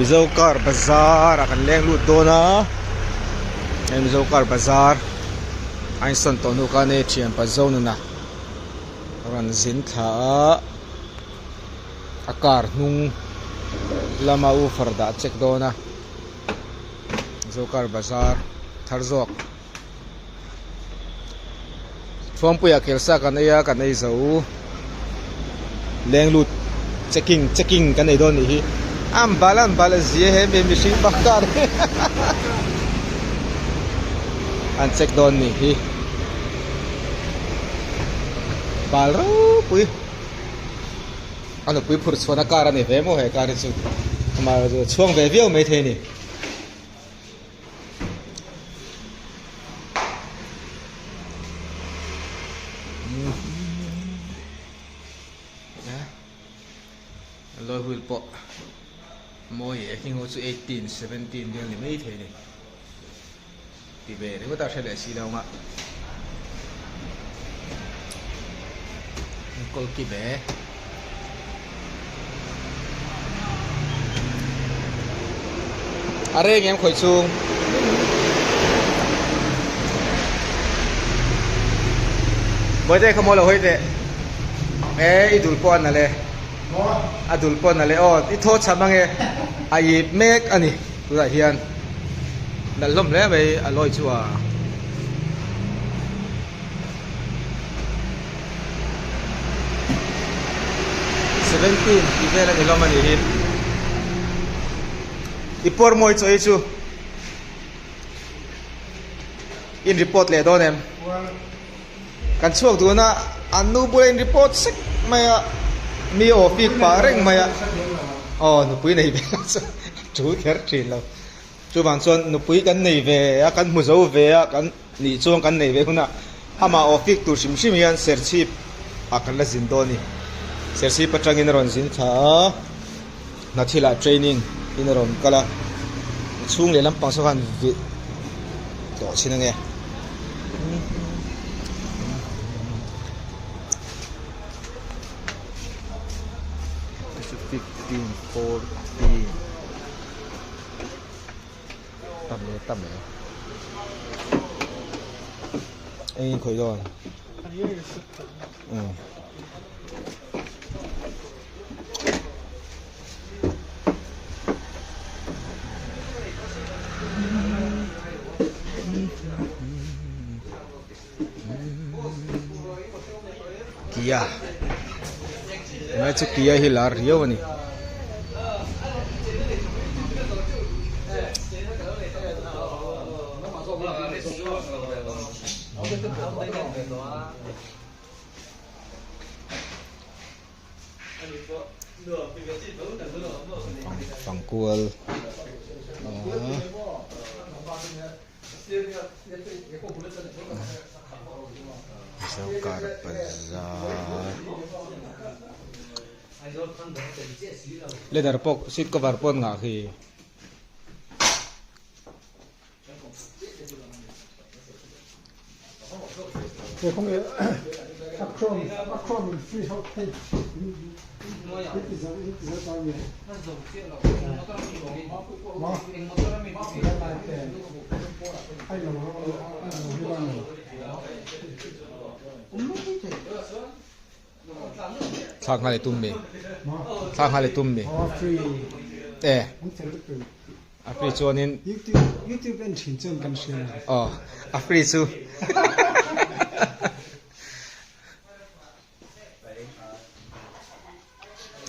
Mizo car bazar ah kan leng lut dawn a hei Mizo car bazar a insawn tawh hnu khan hei thianpa Zonuna rawn zin thla a a car hnung lama woofer dah check dawn a Mizo car bazar thar zawk. Thuampuiah kelsa kan ei a kan ei zo leng lut checking checking kan ei dawn nih hi an bal an bal a zia he mi mihring bak kar hi an check dawn nih hi bal ropui a nupui phurh chhuahna kar a ni ve maw he kar hi chu amaherawhchu chhuang ve viau maithei a ni. Alloy wheel pawh mawi e heng ho chu 18 17 vel ni mai thei a ni ti ve ringawt a hre leh si lo ang a enkawl ki ve. A reng em khawih chhung. Bawihte kha maw lo hawi teh. E i dul pawh a nalh e. A dul pawh a nalh e aw i thaw cham ange a ip mek a ni tunah hian nalh hlawm hle mai a lawi chu a. 17 tih vel a ni hlawm a nih hi i pawr mawi chaw hi chu in report leh dawn em kan chhuak dun a an nu bula in report sek mai a mi aw pik pah reng mai a aw nupui nei ve lo chu a tul kher thin lo chuvang chuan nupui kan nei ve a kan hmu zo ve a kan. Nih chuan kan nei ve hunah amah aw fik tur hrim hrim hian Serchhip ah kan la zin dawn a ni. Serchhip atangin a rawn zin thla a, hna thilah training in a rawn kal a, a chhung leh lampang saw khan vilh tawh chin ange. 15, 14. Tam e tam e eng in khawih dawn umm Kia tunlai chu Kia hi lar riau a ni. Fangkual Zokar bazar leather pawh seat cover pawh an ngah khi. Thlak nghal i tum mi thlak nghal i tum mi e a free chuanin youtube en thin chuan kan hria aw a free chu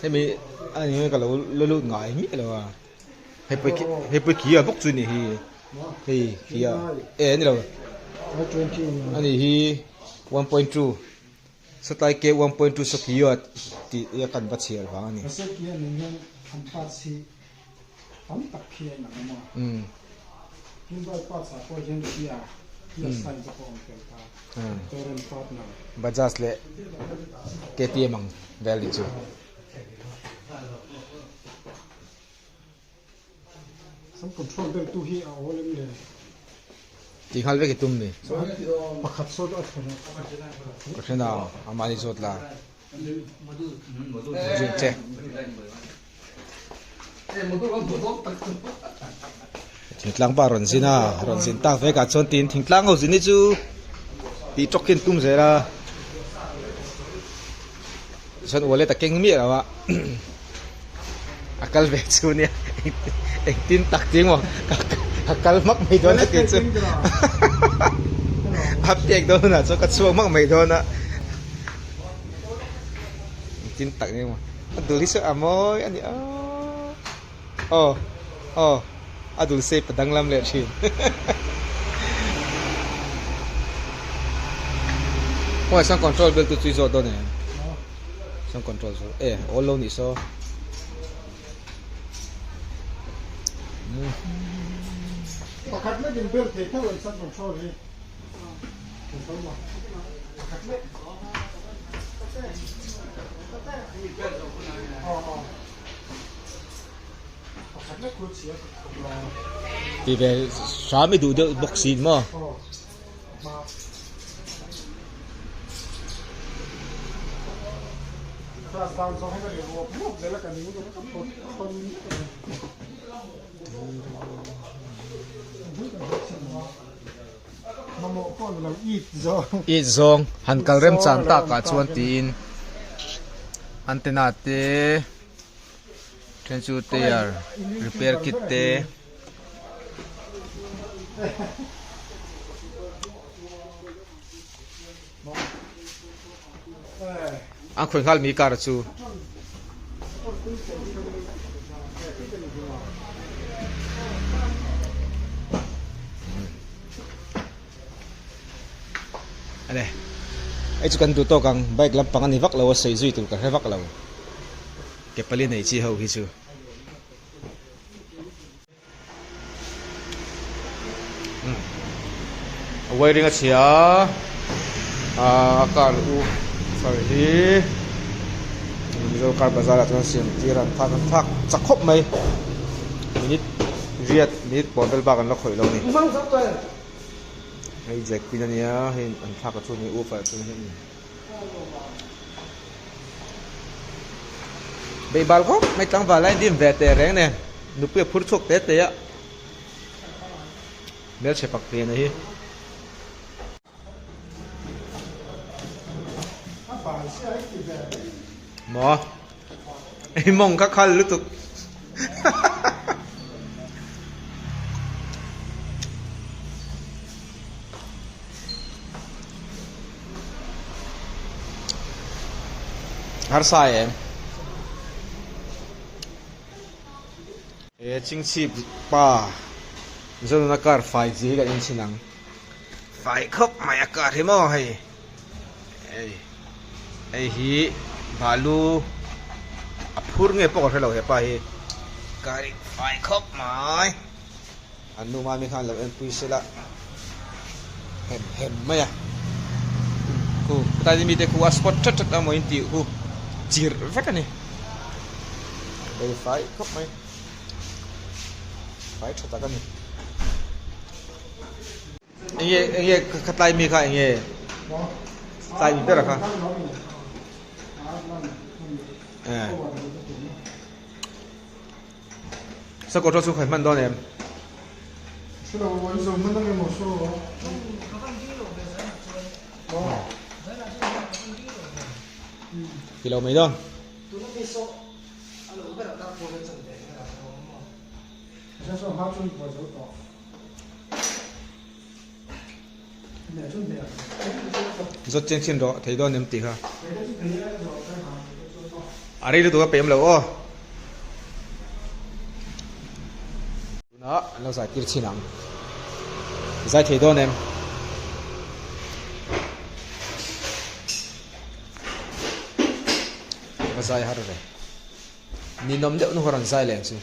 hemi a ni ka lo la lut ngai miah lo a hei pawh hei pawh khi a bawk chu a nih hi hei khi a e a ni lo a ni hi 1.2 Satlai ke 1.2 Sakhi a tih hi a kan va chhiar vang a ni. Bajaj leh KTM ang vel nih chu. Sam control ber tu hi a awl em le? Ti nghal vek i tum ni. Pakhat sawt a thleng a. Ka hre nau, amah ni zawt la. Zin che. Thingtlang pa rawn zin a, rawn zin tak vek ah chuan tin thingtlang ho zin hi chu tih tawk hian tum zel a, chuan wallet a keng miah lo a, a kal ve chu nia engtin tak tih maw a kal hmak mai dawn a tih chu a pek dawn hunah chuan ka chhuak hmak mai dawn a, engtin tak ni maw a dul hi chu a mawi a ni aw. Aw aw a dul shape a danglam leh thin. Khawngaih sound control bel tu chu i zawt dawn em? Sound control chu e awl lo nih saw. Pakhat lek in bel thei theuh ang sound control hi. Pakhat lek. Aw aw. Ti ve hram i duh deuh bawk si maw? It zawng han kal remchang takah chuan tiin antenna te. Then chu tyre repair kit te a khawih nghal mi car chu. Ane hei chu kan duh tawk ang bike lampang a ni vak lo a sawi zui tur ka hre vak lo ke pali nei chi ho hi chu. A wiring a chhia a a car u far hi Mizo car bazar ah chuan siam tir an phak an phak chak khawp mai minute riat minute pawh vel bak an la khawih lo a ni. Hei jack pin ania hei an thlak a chu ni ufa chu ni beibal khawp mai tlangval lai dim ve teh reng nen nupui a phur chhuak te te a hmelchhe pak hlian a hi. Maw i mawng kha khal lutuk Harsa em? He chingchhip pa Zonuna car fai chi hi kan inchhin ang. Fai khawp mai a car hi maw hei hei hei hi balu a phur nge pawh ka hre lo hepa hi car hi fai khawp mai an nu mami khan lo enpui sela hem hem mai a khu tlai mite khu a spot that that emaw in tih khu chirh vek a ni bei fai khawp mai fai tha tak a ni. Enge enge kha tlai mi kha enge tlai mi ber kha eh sakawr chu khai hman dawn em ti lo mai dawn. Zawt chiang chin rawh thei dawn em tih kha. A rei lutuk a pem lo aw. Tunah an lo zai tir chin ang. Zai thei dawn em? Va zai har ve. Ninawm deuh nu rawn zai leh ang chu.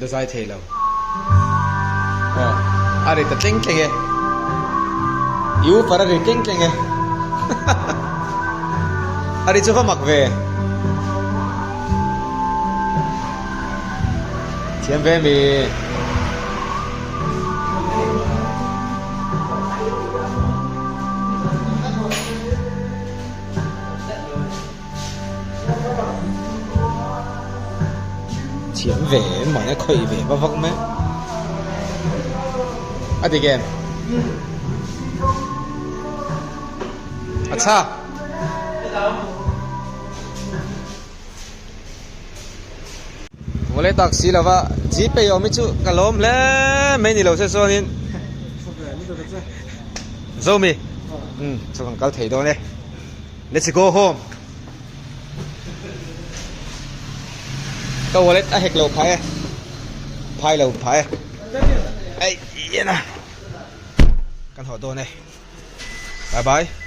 Da zai thei lo. Aw, a ri ta tleng tleng e. I u par a ri tleng tleng e. A ri chu va mak ve. Thiam ve mi. Thiam ve em mahni a khawih ve va vak mai a dik em? Acha. Vawlei tak si lova Gpay awm hi chu ka lawm hle mai ni lo se chuanin Zomi um chu kan kal thei dawn e Let's go home Ka wallet a hek lo phah e phai lo phah e Ei ena kan haw dawn e Bye bye.